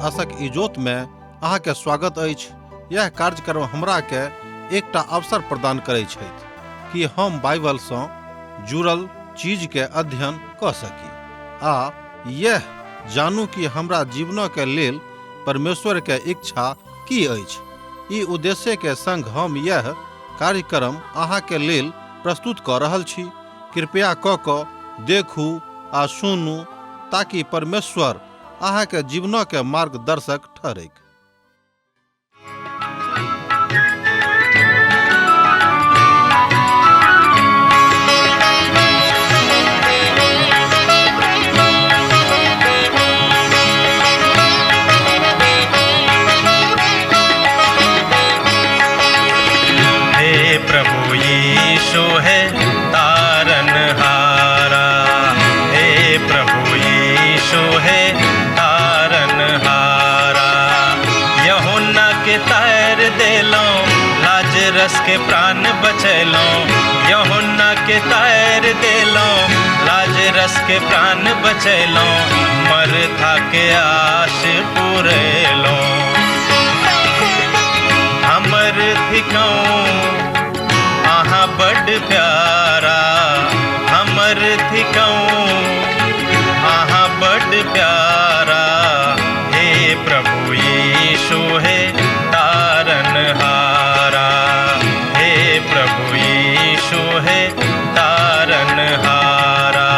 आशक इजोत में अहाँ के स्वागत अछि। यह कार्यक्रम हमरा के एकटा अवसर प्रदान करै छथि कि हम बाइबल सँ जुड़ल चीज के अध्ययन कऽ सकी आ यह जानू कि हमरा जीवन के लेल परमेश्वर के इच्छा की अछि। ई उद्देश्य के संग हम यह कार्यक्रम अहाँ के लेल प्रस्तुत कऽ रहल छी। कृपया कऽ कऽ देखू आ सुनू ताकि परमेश्वर अहाँ के जीवन के मार्गदर्शक ठहरैक। हे प्रभु यीशु है तारन हारा, हे प्रभु यीशु है तारन हारा। यूहन्ना के तार देलो, लाजरस के प्राण बचैलो। यूहन्ना के तार देलो, लाजरस के प्राण बचैलो। मरथा के आश पुरेलो। हमर थिकौं अहाँ बड प्यारा, हमर थिकौं अहाँ बड प्यारा। हे प्रभु यीशु हे तारन हारा, हे प्रभु यीशु हे तारन हारा।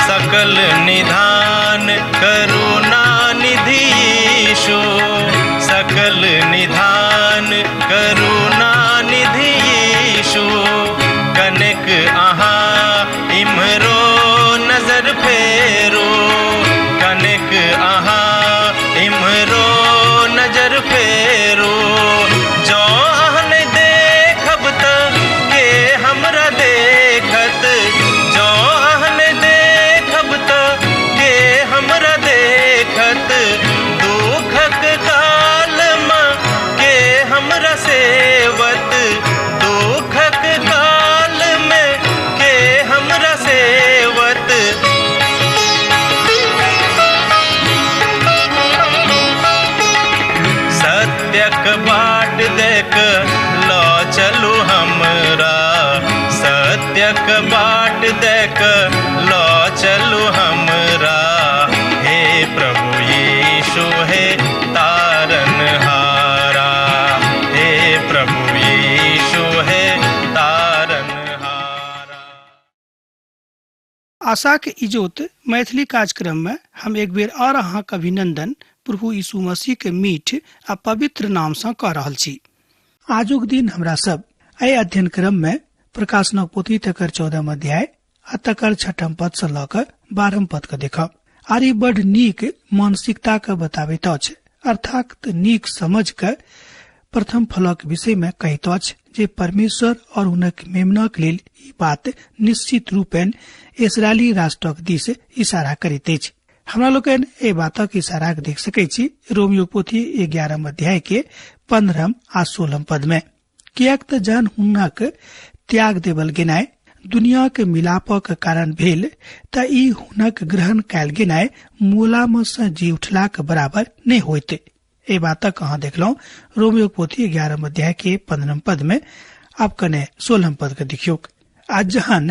सकल निधान करुणा निधि यीशु, सकल निधान करुणा निधि यीशु। कनक अहाँ इम्हरो नजर फेरो, कनक अहाँ इम्हरो नजर फेरो। जँ अहाँ नहि देखब त के हमरा देखत, जँ अहाँ नहि देखब त के हमरा देखत। दुखक काल मे के हमरा सेवत, दुखक काल मे के हमरा सेवत। सत्यक बाट देख लऽ चलू हमरा, सत्यक बाट देख लऽ चलू हमरा। हे प्रभु यीशु हे तारन हारा, हे प्रभु यीशु हे तारन हारा। आशाक इजोत मैथिली कार्यक्रम में हम एक बेर और अहाँक अभिनंदन प्रभु यीशु मसीह के मीठ आ पवित्र नाम सँ कऽ रहल छी। आजुक दिन हमरा सब एहि अध्ययन क्रम में प्रकाशनक पोथी तकर 14 अध्याय आ तकर 6 पद सँ लऽ कऽ 12 पद के देखब। आर ई बड नीक मानसिकता के बताबैत अछि, अर्थात नीक समझ के प्रथम फलक विषय में कहैत अछि जे परमेश्वर और हुनक मेमनाक लेल ई बात निश्चित रूपेण इसराइली राष्ट्रक दिस इशारा करैत अछि। हमरा लोकनि एहि बातक इशारा के देख सकैत छी रोमियो पोथी 11 अध्याय के 15 आ 16 पद में। किएक त जहन हुनक त्याग देवल गेनाइ दुनिया के मिलापक कारण भेल त ई हुनक ग्रहण कयल गेनाइ मोला मे सँ जी उठलाक बराबर नहि होइत। एहि बातक अहाँ देखलहुँ रोमियो पोथी 11 अध्याय के 15 पद में। आब कने 16 पद के देखियौक। आ जहन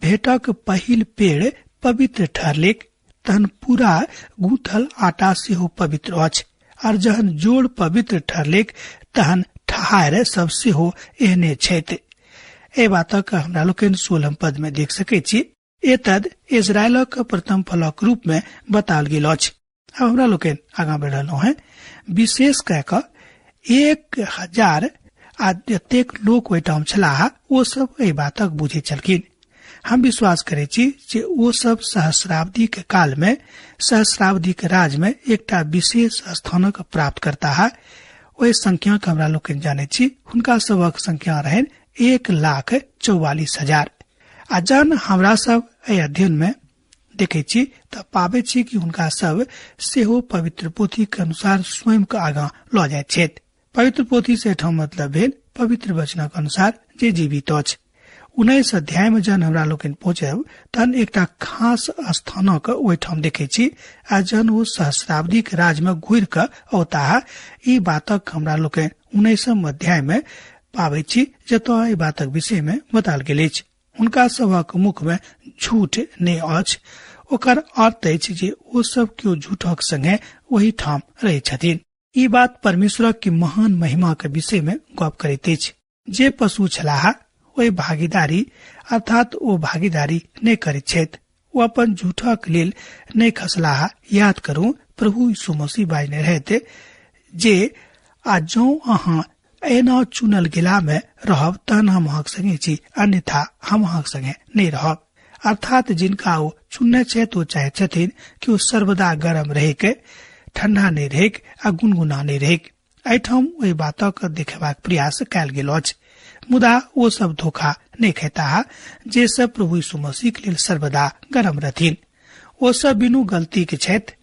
भेटक पहिल पेड़ पवित्र ठहरलेक तहन पूरा गूंथल आटा सेहो पवित्र अछि, आर जहन जोड़ पवित्र ठहरलेक तहन ठहार सब सेहो एहने छथि। एहि बातक हमरा लोकनि 16 पद में देख सकैत छी। एतद इजरायलक प्रथम फलक रूप में बताओल गेल अछि। अब हमरा लोकनि आगाँ बढ़ि रहलहुँ हैं। विशेष कए कऽ 1000 आ जतेक लोक ओहिठाम छलाह ओ सब एहि बातक बुझैत छलखिन। हम विश्वास करै छी जे ओ सब सहस्राब्दी के काल में सहस्राब्दी के राज में एकटा विशेष स्थानक प्राप्त करताह। ओहि संख्या के हमरा लोकनि जानैत छी। हुनका सबक संख्या रहनि 1,44,000। आ जहन हमरा सब एहि अध्ययन में देखे छी तऽ पाबै छी कि हुनका सब सेहो पवित्र पोथी के अनुसार स्वयं के आगाँ लऽ जाइत छथि। पवित्र पोथी से एठाम मतलब भेल पवित्र वचनक अनुसार जे जीवित अछि। 19 अध्याय में जहन हमरा लोकनि पहुँचब तहन एकटा खास स्थानक ओहिठाम देखे छी आ जहन ओ सहस्राब्दी के राज में घुरि कऽ औताह, ई बातक हमरा लोकनि 19 अध्याय में पाबै छी, जतऽ एहि बातक विषय में बताल गेल अछि। हुनका सभक मुख में झूठ नहि अछि। ओकर अर्थ अछि जे ओ सब केओ झूठक संगे ओहि ठाम रहै छथिन। ई बात परमेश्वरक के महान महिमा के विषय में गप करैत अछि। जे पशु छलाह ओहि भागीदारी अर्थात ओ भागीदारी नहि करैत छथि। ओ अपन झूठक लेल नहि खसलाह। याद करू, प्रभु यीशु मसीह बाजने रहैत जे आ जौं अहाँ एना चुनल गेला में रहब तहन हम अहाँक संगे छी, अन्यथा हम अहाँक संगे नहि रहब। अर्थात जिनका ओ चुनने छथि ओ चाहैत छथिन कि ओ सर्वदा गरम रहैक, ठंडा नहि रहैक आ गुनगुना नहि रहैक। एहिठाम ओहि बातक देखेबाक प्रयास कयल गेल अछि। मुदा ओ सब धोखा नहि खेताह जे सब प्रभु यीशु मसीह के लेल सर्वदा गरम रहथिन। ओ सब बिनु गलती के छथि।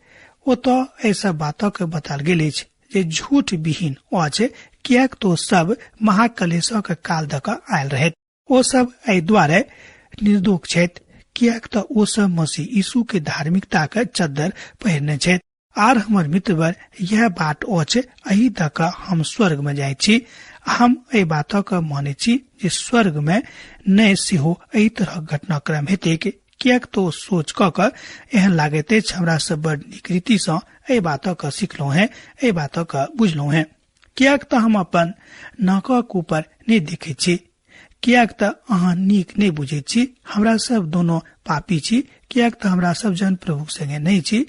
ओतऽ एहि सब बातक बताल गेल अछि जे झूठ विहीन अछि, किएक तो सब महाकलेशक काल दऽ कऽ आयल रहैत। ओ सब एहि दुआरे निर्दोष छथि किएक तऽ ओ सब मसीह यीशु के धार्मिकता के चद्दर पहिरने छथि। आर हमर मित्रवर, यह बाट अछि, एहि दऽ कऽ हम स्वर्ग में जाइ छी। हम एहि बातक मानै छी जे स्वर्ग में नहि सेहो एहि तरहक घटनाक्रम हेतैक, किएक तो सोच कऽ कऽ एहन लागैत अछि हमरा सब बड़ नीक रीति सँ एहि बातक सिखलहुँ हेँ, एहि बातक बुझलहुँ हेँ। किएक तऽ हम अपन नाकक ऊपर नहि देखैत छी, किएक तऽ अहाँ नीक नहि बुझैत छी। हमरा सब दोनो पापी छी, किएक तऽ हमरा सब जन प्रभुक संगे नहि छी,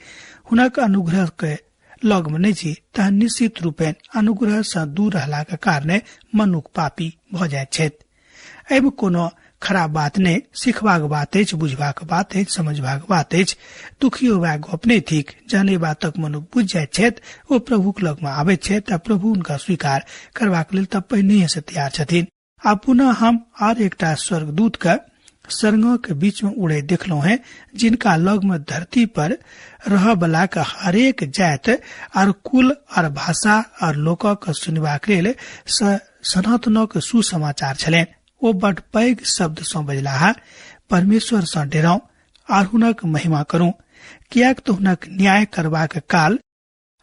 हुनक अनुग्रह के लग में नहि छी, तहन निश्चित रूपेण अनुग्रह सँ दूर रहलाक कारणे मनुख पापी भऽ जाइत छथि। एहिमे कोनो खराब बात नहि, सिखबाक बात अछि, बुझबाक बात अछि, समझबाक बात अछि, दुखी होबाक गप नहि थिक। जहन एहि बातक मनुख बुझि जाइत छथि ओ प्रभुक लगमे आबैत छथि आ प्रभु हुनका स्वीकार करबाक लेल तऽ पहिनहिए से तैयार छथिन। आ पुनः हम आर एकटा स्वर्गदूत के स्वर्गक बीच में उड़े देखलहुँ हैं, जिनका लग में धरती पर रह बला के हरेक जात और कुल और भाषा और लोकक सुनबाक लेल सनातनक सुसमाचार छलनि। ओ बड पैघ शब्द सँ बजलाह, परमेश्वर सँ डेराउ आर हुनक महिमा करू, किएक तऽ हुनक न्याय करबाक काल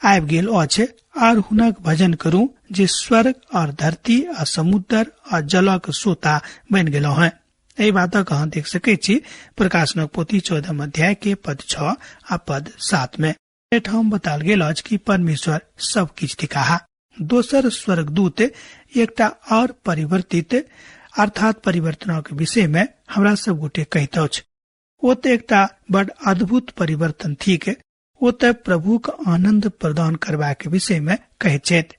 आबि गेल अछि, आर हुनक भजन करू जे स्वर्ग और धरती आ समुद्र आ जलक सोता बनि गेलहुँ हैं। एहि बातक अहाँ देख सकैत छी प्रकाशनक पोथी 14 अध्याय के पद 6 आ पद 7 में। एठाम बताल गेल अछि कि परमेश्वर सब किछु थिकाह। दोसर स्वर्गदूत एकटा और परिवर्तित अर्थात परिवर्तनक विषय में हमरा सब गोटे कहैत अछि। ओ तऽ एकटा बड़ अद्भुत परिवर्तन थिक। ओ तऽ प्रभुक आनंद प्रदान करबाक विषय में कहैत छथि।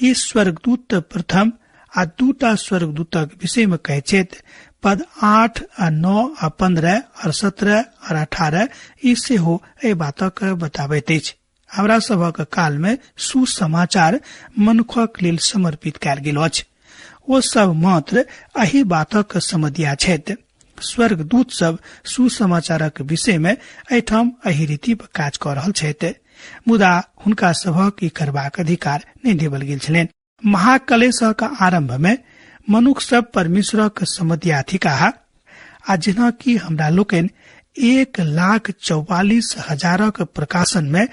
ई स्वर्गदूत प्रथम आ दूटा स्वर्गदूतक विषय में कहैत छथि। पद 8 आ 9 आ 15 और 17 और 18 ई सेहो एहि बातक बताबैत अछि। हमरा सभक काल में सुसमाचार मनुखक लेल समर्पित कयल गेल अछि। ओ सब मात्र एहि बातक समदिया छथि। स्वर्गदूत सब सुसमाचारक विषय में एहिठाम एहि रीति पर काज कऽ रहल छथि, मुदा हुनका सभक ई करबाक अधिकार नहि देबल गेल छलनि। महाकलेशक आरंभ में मनुख सब परमेश्वरक समदिया थिकाह आ जेना कि हमरा लोकनि 1,44,000 प्रकाशन में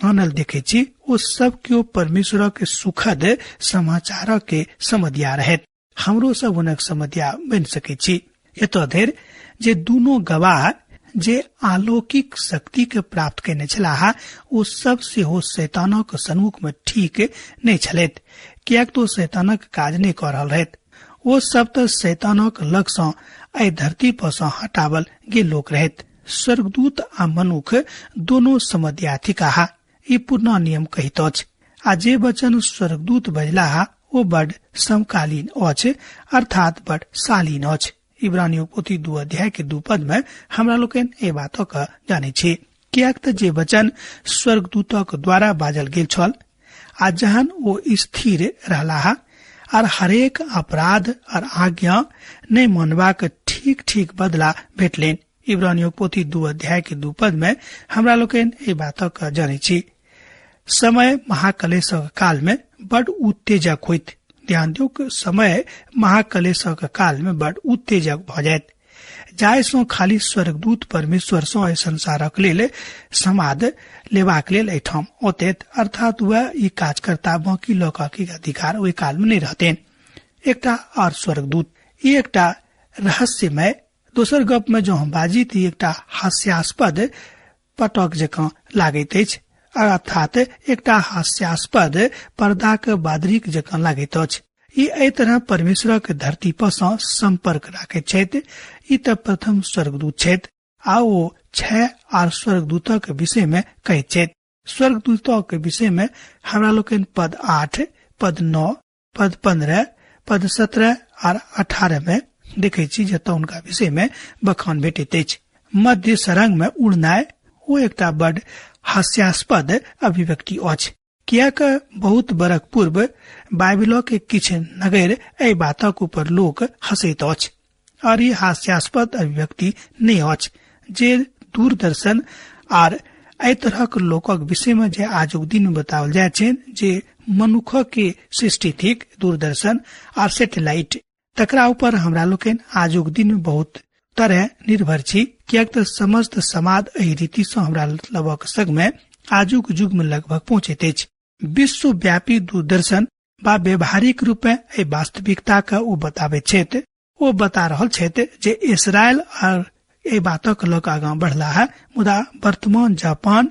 आनल देखे छी, ओ सब केओ परमेश्वरक सुखद समाचारक के समदिया रहैत। हमरो सब हुनक समदिया बनि सकै छी। एतऽ धरि जे दुनू गवाह जे अलौकिक शक्ति के प्राप्त केने छलाह ओ सब सेहो शैतानक सन्मुख में ठीक नहि छलथि, किएक तऽ ओ शैतानक काज नहि कऽ रहल रहैत। ओ सब तऽ शैतानक लग सँ एहि धरती पर सँ हटावल गेल लोक रहैत। स्वर्गदूत आ मनुख दोनो समदिया थिकाह, ई पुरना नियम कहैत अछि। आ जे वचन स्वर्गदूत बजलाह ओ बड समकालीन अछि, अर्थात बड शालीन अछि। इब्रानियों पोथी 2 अध्याय के 2 पद में हमरा लोकनि एहि बातक जानै छी, किएक तऽ जे वचन स्वर्गदूतक द्वारा बाजल गेल छल आ जहन ओ स्थिर रहलाह और हरेक अपराध और आज्ञा नहि मानबाक ठीक ठीक बदला भेटलनि। इब्रानियों पोथी 2 अध्याय के 2 पद में हमरा लोकनि एहि बातक जानै छी। समय महाकलेशक काल में बड उत्तेजक होइत। ध्यान दियौ, समय महाकलेशक काल में बड उत्तेजक भऽ जायत, जाहि सँ खाली स्वर्गदूत परमेश्वर सँ एहि संसारक लेल समाद लेबाक लेल एहिठाम औतैत, अर्थात वह ई काज करता, बाकी लोकक अधिकार ओहि काल में नहीं रहतेन। एकटा और स्वर्गदूत, ई एकटा रहस्यमय, दोसर गप में जो हम बाजी त एकटा हास्यास्पद पटक जकाँ लागैत अछि, अर्थात एकटा हास्यास्पद पर्दाक बादरीक जकाँ लागैत अछि। ई एहि तरह परमेश्वरक धरती पर सँ संपर्क राखैत छथि। ई तऽ प्रथम स्वर्गदूत छथि आ ओ 6 आर स्वर्गदूतक विषय में कहैत छथि। स्वर्गदूतक विषय में हमरा लोकनि पद 8, पद 9, पद 15, पद 17 आर 18 में देखै छी, जतऽ हुनका विषय में बखान भेटैत अछि। मध्य सरंग में उड़नाइ ओ एकटा बड हास्यास्पद अभिव्यक्ति अछि, कियाक बहुत बरख पूर्व बाइबिलो के किछु नगर एहि बातक ऊपर लोक हंसैत अछि और ई हास्यास्पद अभिव्यक्ति नहि अछि जे दूरदर्शन आर एहि तरहक लोकक विषय में जे आजुक दिन में बताओल जाय छै जे मनुख के सृष्टि थिक दूरदर्शन आर सैटेलाइट, तकरा ऊपर हमरा लोकनि आजुक दिन में बहुत तरह निर्भर छी, कियाक तऽ समस्त समाज एहि रीति सँ हमरा लबक संग में आजुक युग में लगभग पहुंचैत अछि। विश्वव्यापी दूरदर्शन बा व्यवहारिक रूप में एहि वास्तविकता के ओ बताबैत छथि। ओ बता रहल छथि जे इसराइल आर एहि बातक लऽ कऽ आगाँ बढ़ला है, मुदा वर्तमान जापान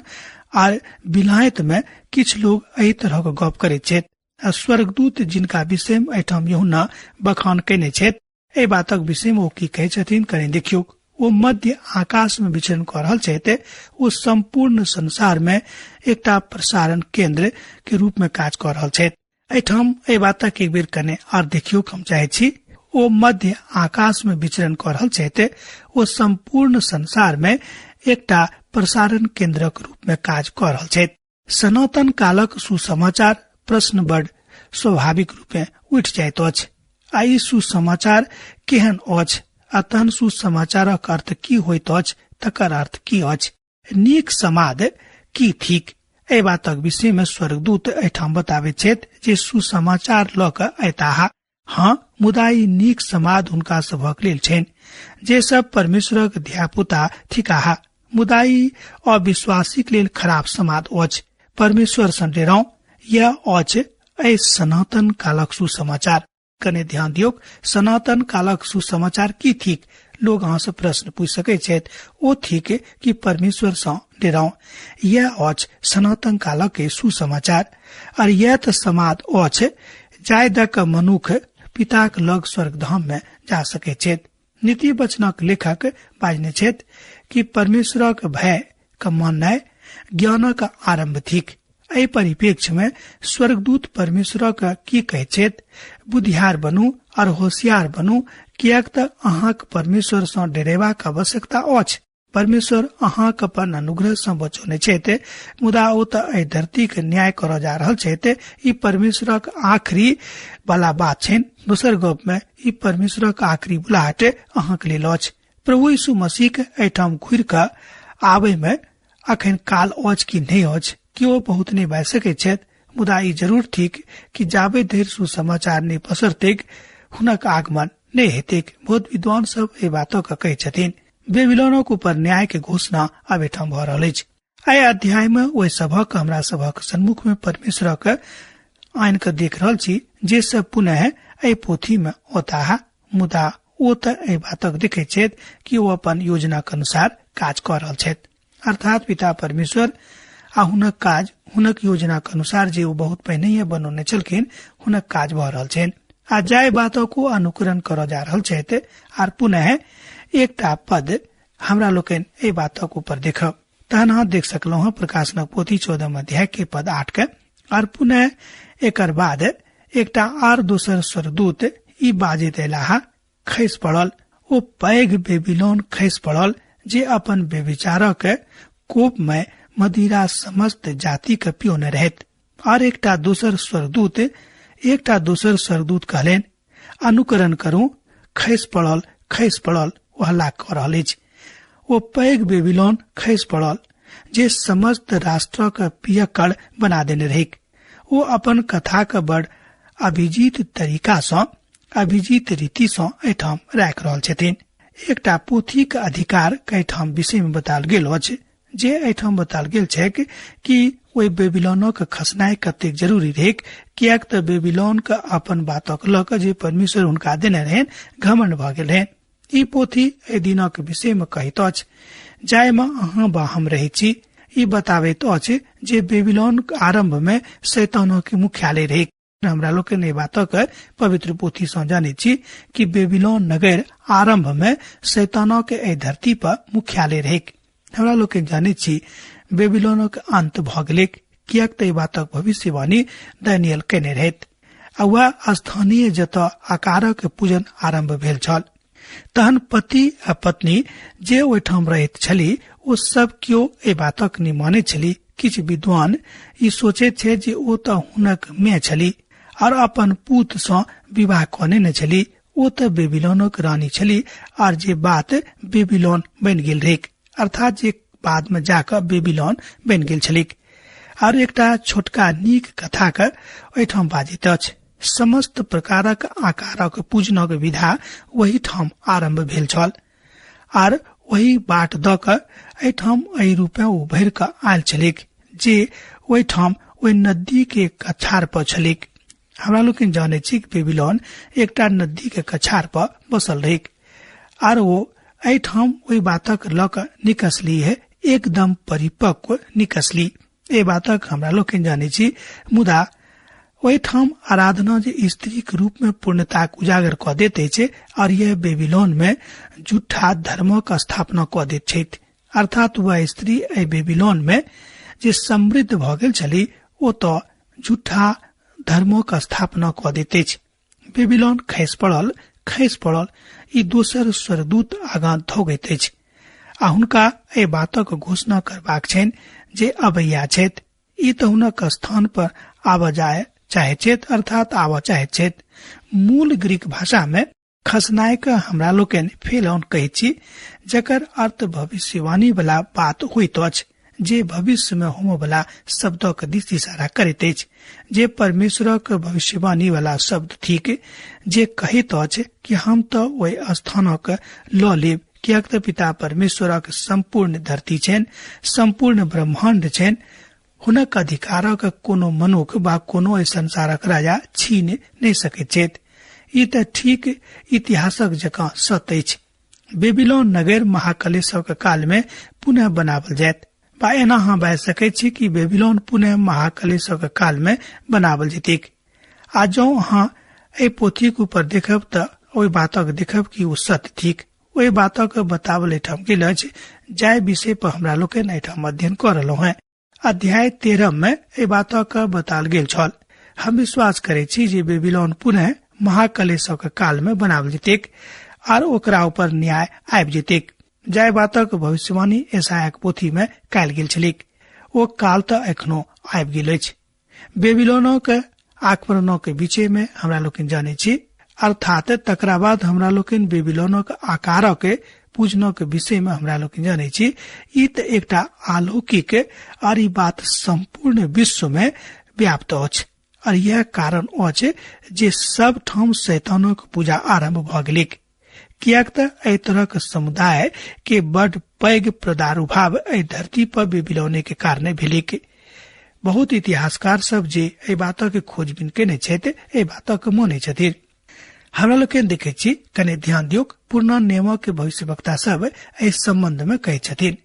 आर विलायत में किछु लोग एहि तरहक गप करैत छथि। आ स्वर्गदूत जिनका विषय में एहिठाम यूहन्ना बखान कयने छथि, एहि बातक विषय में ओ की कहै छथिन कनि देखियौ। ओ मध्य आकाश में विचरण कऽ रहल छथि। ओ संपूर्ण संसार में एकटा प्रसारण केंद्र के रूप में काज कऽ रहल छथि। एहिठाम एहि बातक एक बेर कने आर देखियौ हम चाहै छी। ओ मध्य आकाश में विचरण कऽ रहल छथि। ओ संपूर्ण संसार में एकटा प्रसारण केंद्रक रूप में काज कऽ रहल छथि। सनातन कालक सुसमाचार प्रश्न बड स्वाभाविक रूपे उठि जाइत अछि। आ ई सुसमाचार केहन अछि आ तहन सुसमाचारक अर्थ की होइत अछि, तकर अर्थ की अछि, नीक समाद की थिक, एहि बातक विषय में स्वर्गदूत एहिठाम बताबैत छथि जे सुसमाचार लऽ कऽ अयताह। हाँ, मुदा ई नीक समाद हुनका सभक लेल छनि जे सब परमेश्वरक धियापुता थिकाह, मुदा ई अविश्वासीक लेल खराब समाद अछि। परमेश्वर सँ डेराउ, यह अछि एहि सनातन कालक सुसमाचार। कने ध्यान दियौक, सनातन कालक सुसमाचार की थिक? लोग अहाँ सँ प्रश्न पूछि सकैत छथि। ओ थिक कि परमेश्वर सँ डेराउ। यह अछि सनातन कालक के सुसमाचार। और यह तऽ समाद अछि जाय दऽ कऽ मनुख पिताक लग स्वर्गधाम में जा सकैत छथि। नीति वचनक लेखक बाजने छथि कि परमेश्वरक भय के माननाइ ज्ञानक आरंभ थिक। एहि परिप्रेक्ष्य में स्वर्गदूत परमेश्वरक की कहैत छथि? बुद्धियार बनू और होशियार बनू, किएक तऽ अहाँक परमेश्वर सँ डरेबाक आवश्यकता अछि। परमेश्वर अहाँक अपन अनुग्रह सँ बचौने छथि, मुदा ओ तऽ एहि धरती के न्याय करऽ जा रहल छथि। ई परमेश्वरक आखिरी वाला बात छनि। दोसर गप में ई परमेश्वरक आखिरी बुलाहट अहाँक लेल अछि। प्रभु यीशु मसीह के एहिठाम घुरि कऽ आबय में अखन काल अछि कि नहि अछि, केओ बहुत नहि बाजि सकैत छथि, मुदा ई जरूर ठीक कि जाबे धरि सुसमाचार नहि पसरतैक हुनक आगमन नहि हेतैक। बहुत विद्वान सब एहि बातक कहै छथिन। बेबीलोनक ऊपर न्याय के घोषणा आब एहिठाम भऽ रहल अछि। एहि अध्याय में ओहि सभक हमरा सभक सन्मुख में परमेश्वरक आनि कऽ देख रहल छी जे सब पुनः एहि पोथी में औताह, मुदा ओ तऽ एहि बातक देखैत छथि कि ओ अपन योजनाक अनुसार काज कऽ रहल छथि। अर्थात पिता परमेश्वर आ हुनक काज हुनक योजनाक अनुसार जे ओ बहुत पहिनहिए बनौने छलखिन हुनक काज भऽ रहल छनि आ जाहि बातक ओ अनुकरण करऽ जा रहल छथि। आर पुनः एकटा पद हमरा लोकनि एहि बातक ऊपर देखब। तहन अहाँ देख सकलहुँ हँ प्रकाशनक पोथी 14 अध्याय के पद 8 के। आर पुनः एकर बाद एकटा आर दोसर स्वर्गदूत ई बाजैत अयलाह, खसि पड़ल ओ पैघ बेबीलोन खसि पड़ल जे अपन व्यभिचारक कोप में मदिरा समस्त जाति के पियोने रहैत। और एकटा दोसर स्वर्गदूत कहलनि, अनुकरण करू, खसि पड़ल, खसि पड़ल, ओ हल्ला कऽ रहल अछि। ओ पैघ बेबीलोन खसि पड़ल जे समस्त राष्ट्रक पियक्कड़ बना देने रहैक। ओ अपन कथाक बड़ अभिजीत तरीका सँ, अभिजीत रीति सँ एहिठाम राखि रहल छथिन। एकटा पोथीक अधिकार एहिठाम विषय में बताओल गेल अछि, जे एहिठाम बताओल गेल छैक कि ओहि बेबीलोनक खसनाइ कतेक जरूरी रहैक, किएक तऽ बेबीलोन के अपन बातक लऽ कऽ जे परमेश्वर हुनका देने रहनि घमंड भऽ गेल रहनि। ई पोथी एहि दिनक विषय में कहैत अछि जाहिमे अहाँ बा हम रहैत छी। ई बताबैत अछि जे बेबीलोन आरंभ में शैतानक मुख्यालय रहैक। हमरा लोकनि एहि बातक पवित्र पोथी सँ जानैत छी कि बेबीलोन नगर आरंभ में शैतानक एहि धरती पर मुख्यालय रहैक। हमरा लोकनि जानैत छी बेबीलोनक अंत भऽ गेलैक, किएक तऽ एहि बातक भविष्यवाणी दानियल केने रहैत आ वएह स्थानीय जतऽ आकारक पूजन आरंभ भेल छल। तहन पति आ पत्नी जे ओहिठाम रहैत छली ओ सब केओ एहि बातक नहि मानैत छली। किछु विद्वान ई सोचैत छै जे ओ तऽ हुनक my छली और अपन पूत सँ विवाह कऽ नेने छली, ओ तऽ बेबीलोनक रानी छली और जे बात बेबीलोन बनि गेल रहैक, अर्थात जे बाद में जाकऽ बेबीलोन बनि गेल छलिक। और एकटा छोटका नीक कथा के ओहिठाम बाजैत अछि। समस्त प्रकारक आकारक पूजनक विधा ओही ठाम आरंभ भेल छल आर वही बाट दऽ कऽ एहिठाम एहि रूपे उभरि कऽ आयल छलैक जे ओहिठाम ओहि नदी के कछार पर छलैक। हमरा लोकनि जानै छी कि बेबीलोन एकटा नदी के कछार पर बसल रहैक आर ओ एहिठाम ओहि बातक लऽ कऽ निकसली है, एकदम परिपक्व निकसली। एहि बातक हमरा लोकनि जानै छी। मुदा ओहिठाम आराधना जे स्त्री के रूप में पूर्णताक उजागर कऽ दैत अछि और यह बेबीलोन में झूठा धर्मक स्थापना कऽ दैत छथि, अर्थात वह स्त्री एहि बेबीलोन में जे समृद्ध भऽ गेल छली ओ तऽ झूठा धर्मक स्थापना कऽ दैत अछि। बेबीलोन खसि पड़ल, खसि पड़ल, ई दोसर स्वर्गदूत आगाँ धोगैत अछि आ हुनका एहि बातक घोषणा करबाक छनि जे अबैया छथि। ई तऽ हुनक स्थान पर आबऽ जाय चाहे छथि, अर्थात आबऽ चाहे छथि। मूल ग्रीक भाषा में खसनाय के हमरा लोकनि फेलौन कहैत छी, जकर अर्थ भविष्यवाणी वाला बात होइत अछि जे भविष्य में होमय वाला शब्दक दिस इशारा करैत अछि, जे परमेश्वरक भविष्यवाणी वाला शब्द थिक जे कहैत अछि कि हम तऽ ओहि स्थानक लऽ लेब, किएक तऽ पिता परमेश्वरक संपूर्ण धरती छनि, संपूर्ण ब्रह्मांड छनि। हुनक अधिकारक कोनो मनुख बा कोनो एहि संसारक राजा छीन नहि सकैत छथि। ई तऽ ठीक इतिहासक जकाँ सत्य अछि। बेबीलोन नगर महाकलेशक काल में पुनः बनावल जायत बा एना अहाँ बाजि सकैत छी कि बेबीलोन पुनः महाकलेशक काल में बनावल जेतैक। आ जँ अहाँ एहि पोथीक ऊपर देखब तऽ ओहि बातक देखब कि ओ सत्य थिक। ओहि बातक बतावल एहिठाम गेल अछि जाहि विषय पर हमरा लोकनि एहिठाम अध्ययन कऽ रहलहुँ हेँ। अध्याय 13 में एहि बातक बताओल गेल छल। हम विश्वास करै छी जे बेबीलोन पुनः महाकलेशक काल में बनावल जेतैक आर ओकरा ऊपर न्याय आबि जेतैक, जाहि बातक भविष्यवाणी यशायाक पोथी में कयल गेल छलैक। ओ काल तऽ एखनो आबि गेल अछि। बेबीलोनक आक्रमणक बीचे में हमरा लोकनि जानै छी, अर्थात तकरा बाद हमरा लोकनि बेबीलोनक आकारक पूजनक विषय में हमरा लोकनि जानै छी। ई तऽ एकटा अलौकिक और ई बात संपूर्ण विश्व में व्याप्त अछि और यह कारण अछि जे सब ठाम शैतानक पूजा आरंभ भऽ गेलैक, किएक तऽ एहि तरहक समुदाय के बड पैघ प्रादुर्भाव एहि धरती पर बेबीलोने के कारणे भेलैक। बहुत इतिहासकार सब जे एहि बातक खोजबीन केने छथि एहि बातक मानै छथिन। हमरा लोकनि देखै छी, कने ध्यान दियौक, पुरना नियमक भविष्यवक्ता सब एहि संबंध में कहै छथिन।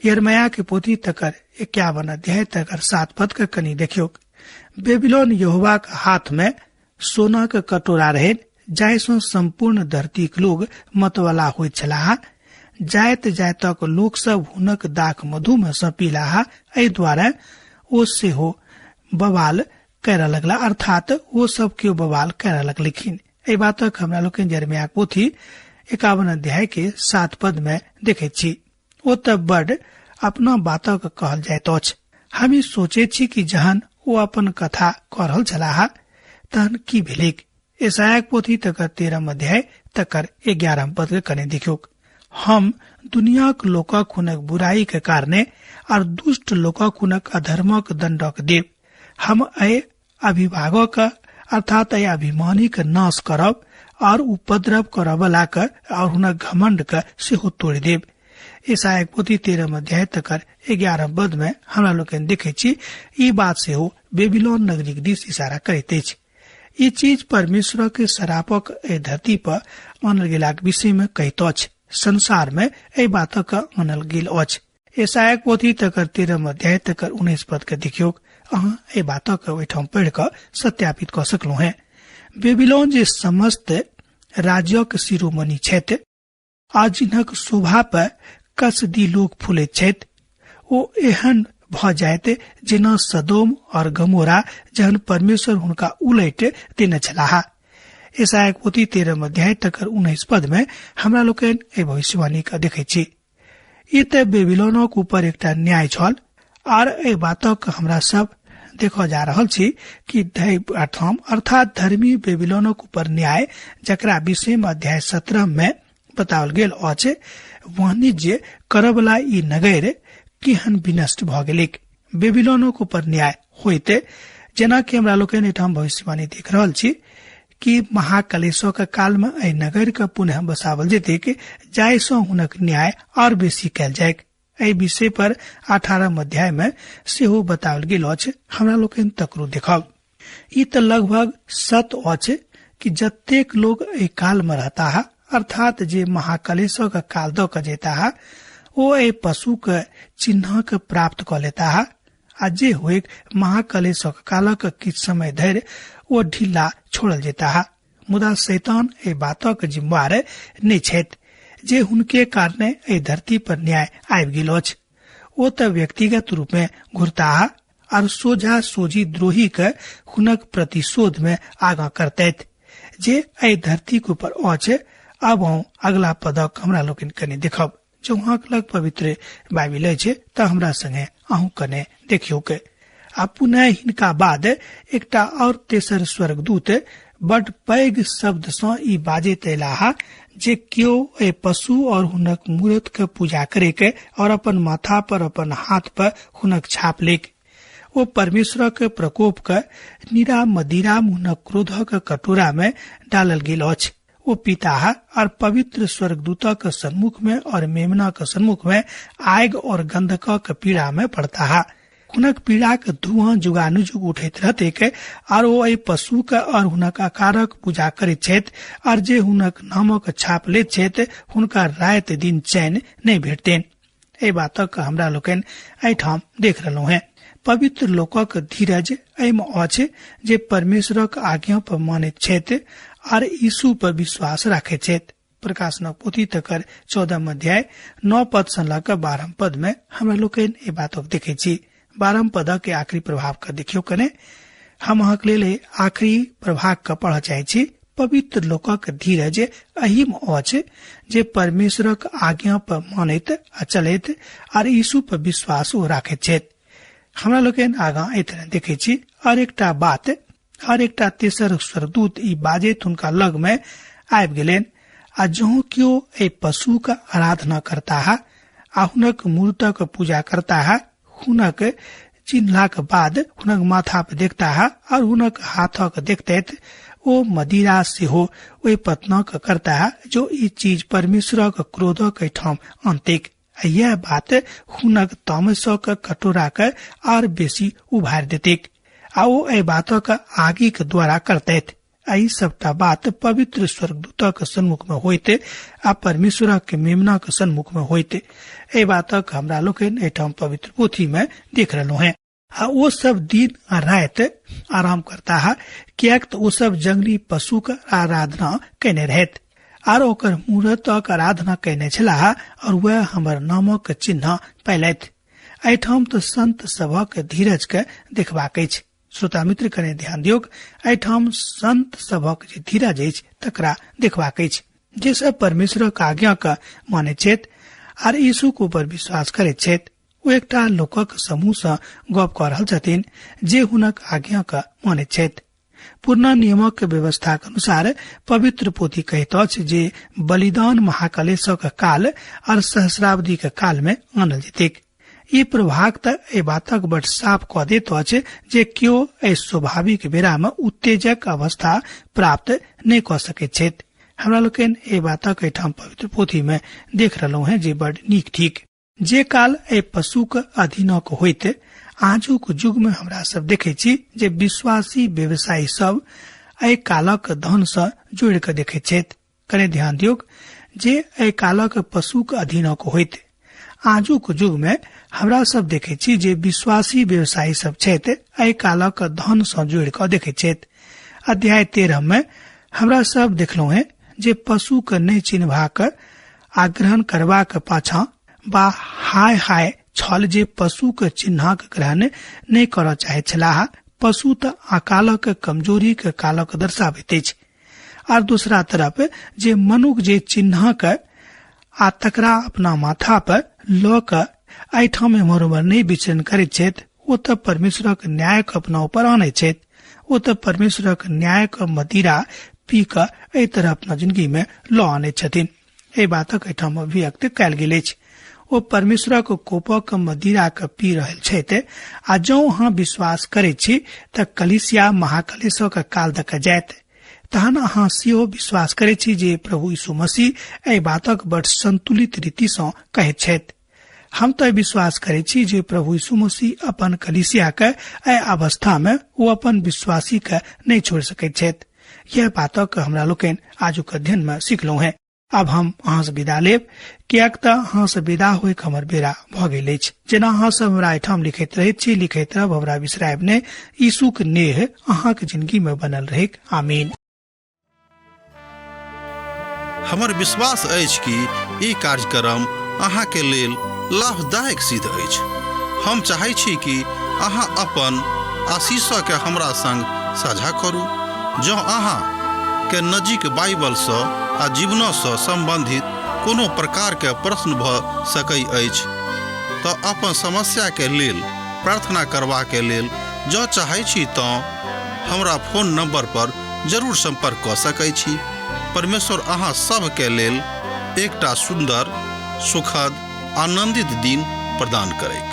यिर्मयाह के पोथी तकर 51 अध्याय तकर 7 पद के कनि देखियौक। बेबीलोन यहोवाक हाथ में सोनाक कटोरा रहे, जाहि सँ संपूर्ण धरतीक लोग मतवाला होइत छलाह। जाइत जाइतक लोक सब हुनक दाख मधु में सँ पीलाह, एहि द्वारा ओ सेहो बवाल करऽ लगला, अर्थात ओ सब केओ बवाल करऽ लगलखिन। एहि बातक हमरा लोकनि यिर्मयाह पोथी 51 अध्याय के 7 पद में देखैत छी। ओ तऽ बड अपना बातक कहल जाइत अछि। हम ई सोचैत छी कि जहन ओ अपन कथा कऽ रहल छलाह तहन की भेलैक। यशायाह पोथी तकर 13 अध्याय तकर 11 पद के कने देखियौ। हम दुनियाक लोकक हुनक बुराई के कारणे और दुष्ट लोकक हुनक अधर्मक दंडक देब। हम एहि अभिभावक अर्थात एहि अभिमानी के नाश करब और उपद्रव करबला के और हुनक घमंड के सेहो तोड़ि देब। यशायाह पोथी 13 अध्याय तकर 11 पद में हमरा लोकनि देखै छी ई बात सेहो बेबीलोन नगरीक दिस इशारा करैत अछि। ई चीज परमेश्वर के शरापक एहि धरती पर आनल गेलाक विषय में कहैत अछि। संसार में एहि बातक आनल गेल अछि। यशायाह पोथी तकर 13 अध्याय तकर 19 पद के देखियौ। अहाँ एहि बातक ओहिठाम पढ़ि कऽ सत्यापित कऽ सकलहुँ हेँ। बेबीलोन जे समस्त राज्यक शिरोमणि छथि आ जिनक शोभा पर कसदी लोक फूलैत छथि, ओ एहन भऽ जायत जेना सदोम और गमोरा जहन परमेश्वर हुनका उलटि देने छलाह। यशायाह पोथी 13 अध्याय तकर 19 पद में हमरा लोकनि एहि भविष्यवाणी के देखै छी। ई तऽ बेबीलोनक ऊपर एकटा न्याय छल आर एहि बातक हमरा सब देखऽ जा रहल छी कि अर्थात धर्मी बेबीलोनक ऊपर न्याय, जकरा विषय में अध्याय 17 में बताओल गेल अछि, वाणिज्य करबला ई नगर केहन विनष्ट भऽ गेलैक। बेबीलोनक ऊपर न्याय होइते जेनाकि हमरा लोकनि एहिठाम भविष्यवाणी देख रहल छी कि महाकलेशक काल में एहि नगर के पुनः बसावल जेतैक, जाहि सँ हुनक न्याय और बेसी कयल जाइक। एहि विषय पर 18 अध्याय में सेहो बताओल गेल अछि। हमरा लोकनि तकरो देखब। ई तऽ लगभग सत्य अछि कि जतेक लोग एहि काल में रहता है, अर्थात जे महाकलेशक काल दऽ के जेता है, ओ एहि पशु के चिन्ह के प्राप्त कऽ लेता है आ जे होइक महाकलेशक कालक किछु समय धरि ओ ढीला छोड़ल जेता है। मुदा शैतान एहि बातक जिम्मेवार नहि छथि जे हुनके कारणे एहि धरती पर न्याय आबि गेल अछि। ओ तऽ व्यक्तिगत रूप में घुरताह और सोझा सोझी द्रोही के हुनक प्रतिशोध में आगाँ करतैथ जे एहि धरती के ऊपर अछि। अब हम अगला पदक हमरा लोकनि कने देखब। जँ अहाँक लग पवित्र बाइबिल अछि तऽ हमरा संगे अहूँ कने देखियौ के। आ पुनः हिनका बाद एकटा और तेसर स्वर्गदूत बड पैघ शब्द सँ ई बाजैत अयलाह जे केओ एहि पशु और हुनक मूरत के पूजा करे के और अपन माथा पर अपन हाथ पर हुनक छाप लेक, ओ परमेश्वरक प्रकोप के निरा मदिरा हुनक क्रोधक कटोरा में डालल गेल अछि। ओ पिताह और पवित्र स्वर्गदूतक सम्मुख में और मेमनाक सम्मुख में आग और गंधकक पीड़ा में पड़ताह। हुनक पीड़ाक धुआं जुगानुजुग उठैत रहतैक और ओ एहि पशु के और हुनक आकारक पूजा करैत छथि और जे हुनक नामक छाप लैत छथि हुनका राति दिन चैन नहि भेटतनि। एहि बातक हमरा लोकनि एहिठाम देख रहलहुँ हेँ। पवित्र लोकक धीरज एहिमे अछि जे परमेश्वरक आज्ञा पर मानैत छथि आर यीशु पर विश्वास राखैत छथि। प्रकाशनक पोथी तकर 14 अध्याय 9 पद सँ लऽ कऽ 12 पद में हमरा लोकनि एहि बातक देखै छी। 12 पदक के आखिरी प्रभाव के देखियौ कने। हम अहाँक लेल आखिरी प्रभाग के पढ़ऽ चाहै छी। पवित्र लोकक धीरज एहिमे अछि जे परमेश्वरक आज्ञा पर मानैत आ चलैत आर यीशु पर विश्वास ओ राखैत छथि। हमरा लोकनि आगाँ एहि तरह देखै छी। और एकटा बात और एकटा तेसर स्वर्गदूत ई बाजैत हुनका लग में आबि गेलनि आ जँ केओ एहि पशु के आराधना करता है आ हुनक मूर्तक पूजा करता है, हुनक चिन्हलाक बाद हुनक माथा पर देखता है और हुनक हाथक देखते ओ मदिरा सेहो ओहि पत्नक करता है जो ई चीज परमेश्वरक क्रोधक एहिठाम अनतेक। यह बात हुनक तामसक कटोरा के आर बेसी उभारि देतेक आ ओ एहि बातक आगिक द्वारा करतैथ। एहि सबटा बात पवित्र स्वर्गदूतक सम्मुख में होइत आ परमेश्वरक मेमनाक सम्मुख में होइत। एहि बातक हमरा लोकनि एहिठाम पवित्र पोथी में देख रहलहुँ हेँ। आ ओ सब दिन आ राति आराम करता है, किएक तऽ ओ सब जंगली पशुक आराधना केने रहैत आर ओकर मूरतक आराधना केने छलाह और वएह हमर नामक चिन्ह पैलथि। एहिठाम तऽ संत सभक धीरज के देखबाक अछि। श्रोता मित्र कने ध्यान दियौक, एहिठाम संत सभक जे धीरज अछि तकरा देखबाक अछि, जे सब परमेश्वरक आज्ञा के मानैत छथि आर यीशुक ऊपर विश्वास करैत छथि। ओ एकटा लोकक समूह सँ गप कऽ रहल छथिन जे हुनक आज्ञाक मानैत छथि। पुरना नियमक व्यवस्थाक अनुसार पवित्र पोथी कहैत अछि जे बलिदान महाकलेशक काल और सहस्राब्दीक काल मे आनल जेतैक। ई प्रभाग तऽ एहि बातक बड साफ कऽ दैत अछि जे केओ एहि स्वाभाविक बेरा मे उत्तेजक अवस्था प्राप्त नहि कऽ सकैत छथि। हमरा लोकनि एहि बातक एहिठाम पवित्र पोथी मे देख रहलहुँ हेँ जे बड नीक ठीक जे काल एहि पशुक अधीनक होइत आजुक युग मे हमरा सब देखै छी जे विश्वासी व्यवसायी सब एहि कालक धन सँ जोड़ि कऽ देखैत छथि। कने ध्यान दियौक जे एहि कालक पशुक अधीनक होइत आजुक युग मे हमरा सब देखै छी जे विश्वासी व्यवसायी सब छथि एहि कालक धन सँ जोड़ि कऽ देखैत छथि। अध्याय 13 मे हमरा सब देखलहुँ हेँ जे पशु के नहि चिन्हबाक आ ग्रहण करबाक पाछाँ बा हाय हाय छल जे पशु के चिन्हक ग्रहण नहि करऽ चाहैत छलाह। पशु तऽ अकालक कमजोरी के कालक दर्शाबैत अछि आर दूसरा तरफ जे मनुख जे चिन्हक आ तकरा अपना माथा पर लऽ कऽ एहिठाम एम्हर ओम्हर नहि विचरण करैत छथि, ओ तऽ परमेश्वरक न्यायक अपना ऊपर आनैत छथि। ओ तऽ परमेश्वरक न्यायक मदिरा पी कऽ एहि तरह अपना जिंदगी मे लऽ आनैत छथिन। एहि बातक एहिठाम अभिव्यक्त कयल गेल अछि। ओ परमेश्वरक कोपक मदिरा के पी रहल छथि आ जौं अहाँ विश्वास करैत छी तऽ कलिसिया महाकलेशक काल दऽ कऽ जायत, तहन अहाँ सेहो विश्वास करैत छी जे प्रभु यीशु मसीह एहि बातक बड संतुलित रीति सँ कहैत छथि। हम तऽ विश्वास करैत छी जे प्रभु यीशु मसीह अपन कलिसिया के एहि अवस्था मे ओ अपन विश्वासी के नहि छोड़ि सकैत छथि। यह बातक हमरा लोकनि आजुक अध्ययन मे सिखलहुँ हेँ। आब हम अहाँ से विदा लेब, किएक तऽ अहाँ से विदा होइक हमर बेरा भऽ गेल अछि। जेना अहाँ सब हमरा एहिठाम लिखैत रहैत छी, लिखैत रहब, हमरा बिसरायब नहि। यीशुक नेह अहाँक जिंदगी मे बनल रहैक। आमीन। हमर विश्वास अछि कि ई कार्यक्रम अहाँके लेल लाभदायक सिद्ध अछि। हम चाहै छी कि अहाँ अपन आशीषके हमरा संग साझा करू। जँ अहाँ के नजीक बाइबलसँ आ जीवनसँ सम्बन्धित कोनो प्रकारके प्रश्न भऽ सकै अछि तऽ अपन समस्याके लेल प्रार्थना करबाके लेल जँ चाहै छी तँ हमरा फोन नंबर पर जरूर संपर्क कऽ सकै छी। परमेश्वर अहाँ सभके लेल एकटा सुन्दर, सुखद, आनंदित दिन प्रदान करैक।